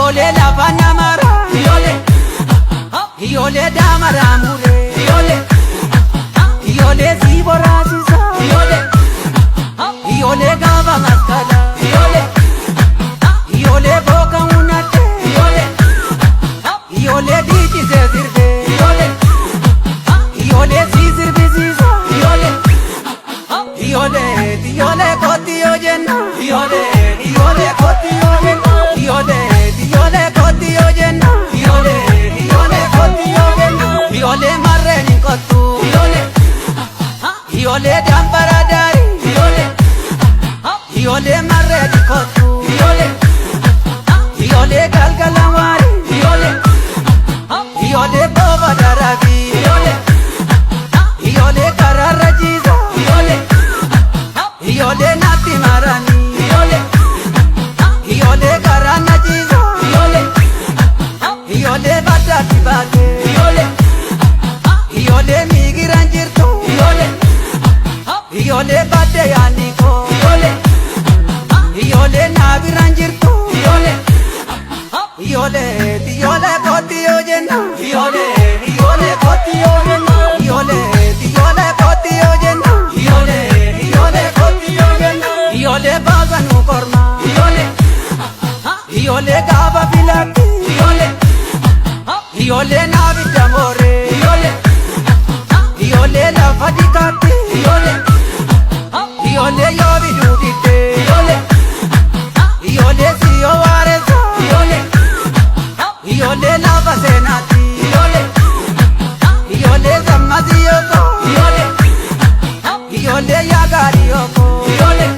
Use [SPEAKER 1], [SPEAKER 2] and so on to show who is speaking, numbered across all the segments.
[SPEAKER 1] Iyyoolee lafa namara. Iyyoolee. Iyyoolee daamara muree. Iyyoolee. Iyyoolee si boraasisa. Iyyoolee. Iyyoolee gaafa maskala. Iyyoolee. Iyyoolee booka hunate. Iyyoolee. Iyyoolee dhiichisee sirbee. Iyyoolee. Iyyoolee si sirbisiisa. Iyyoolee. Iyyoolee iyyoolee kooti yoo jenna. Iyyoolee iyyoolee kooti yoo jenna. Iyyoolee iyyoolee kooti yoo jenna. Iyyoolee iyyoolee kooti yoo jenna. Iyyoolee marreen hin kottu. Iyyoolee. Iyyoolee dambara daari. Iyyoolee. Iyyoolee marreen hin kottu. Iyyoolee. Iyyoolee galgala waari. Iyyoolee. Iyyoolee booba darabi. Iyyoolee. Iyyoolee karaarra jiisa. Iyyoolee. Iyyoolee natti marani. Iyyoolee. Iyyoolee karaa na jiisa. Iyyoolee. Iyyoolee baddaatti baate. Iyyoolee. Iyyoolee miigiraan jirtu. Iyyoolee. Iyyoolee badde yaanni koo. Iyyoolee. Iyyoolee naabiraan jirtu. Iyyoolee. Iyyoolee iyyoolee kooti yoo jenna. Iyyoolee iyyoolee kooti yoo jenna. Iyyoolee iyyoolee kooti yoo jenna. Iyyoolee iyyoolee kooti yoo jenna. Iyyoolee baasa nu korma. Iyyoolee. Iyyoolee gaafa filatti. Iyyoolee. Iyyoolee naabidda mooree. Iyyoolee. Iyyoolee lafa dikaatti. Iyyoolee. Iyyoolee yoo biduu didde. Iyyoolee. Iyyoolee siyoo waareessa. Iyyoolee. Iyyoolee lafa seenaatti. Iyyoolee. Iyyoolee sammasi yooko. Iyyoolee. Iyyoolee yaagaari yooko. Iyyoolee.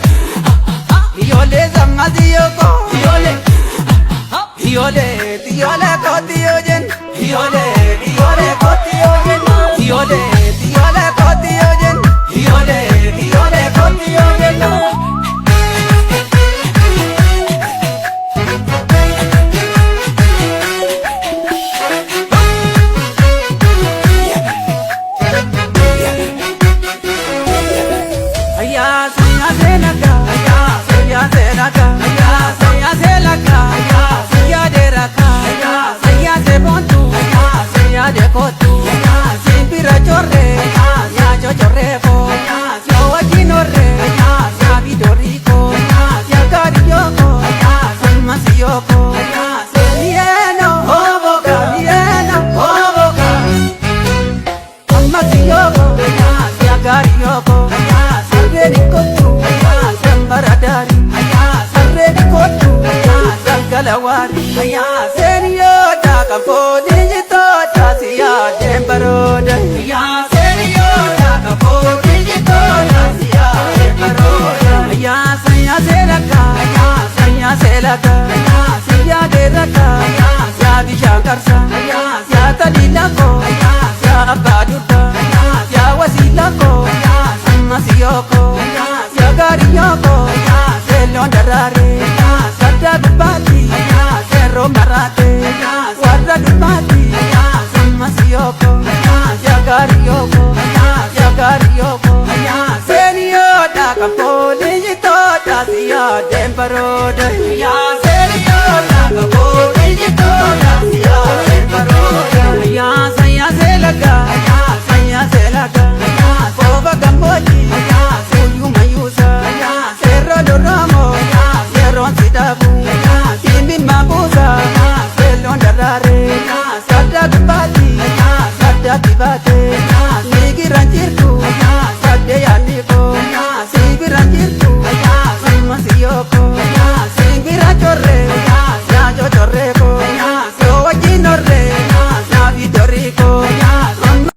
[SPEAKER 1] Iyyoolee sammasi yooko. Iyyoolee. Iyyoolee iyyoolee kooti yoo jenna. Iyyoolee iyyoolee kooti yoo jenna. Iyyoolee iyyoolee kooti yoo jenna. Iyyoolee iyyoolee kooti yoo jenna. Ayya siya selaka, ayya siya selaka, ayya siya selaka, ayya siya deraka, ayya siya sebontu, ayya siya dekotu, ayya simpira chorre, ayya siya chochorrefo, ayya siya wajinorre, ayya siya vidoriko, ayya siya kariyoko, ayya samasiyoko, ayya selieno, oboka, lieno, oboka. Amasiyoko, ayya siya kariyoko, ayya sarreeni kottu, ayya sambaradari, ayya sarreeni kottu, ayya galgalawari, ayya seeniyoota kafooni jitoota siya deembaroode, ayya seeniyoota kafooni jitoota siya deembaroode, ayya sanya seelaka, ayya sanya seelaka, ayya siya deeraka, ayya siya bishaan qarsa, ayya siya taliilako, ayya siya abbaa durba, ayya siya wasiilako, ayya sammasiyoko, ayya siya gaariyoko, ayya seeloon daraare, ayya sadda gubbaatti, ayya seeroo maraate, ayya warra dubbaatti, ayya sammasiyoko, ayya siya gaariyoko, ayya siya gaariyoko, ayya seeniyoodha kan foolii jitoota siya deembaroode, ayya seeniyoodha kan foolii jitoota siya deembaroode, ayya sanya seelaka, ayya sanya seelaka, ayya foofa gammoojji, ayya suyyuu mayyuusa, ayya seeroo doroomo, ayya seeroon sidaabu, ayya simbi mabuusa, ayya seeloon daraare, ayya sadda gubbaatti, ayya sadda dibaate,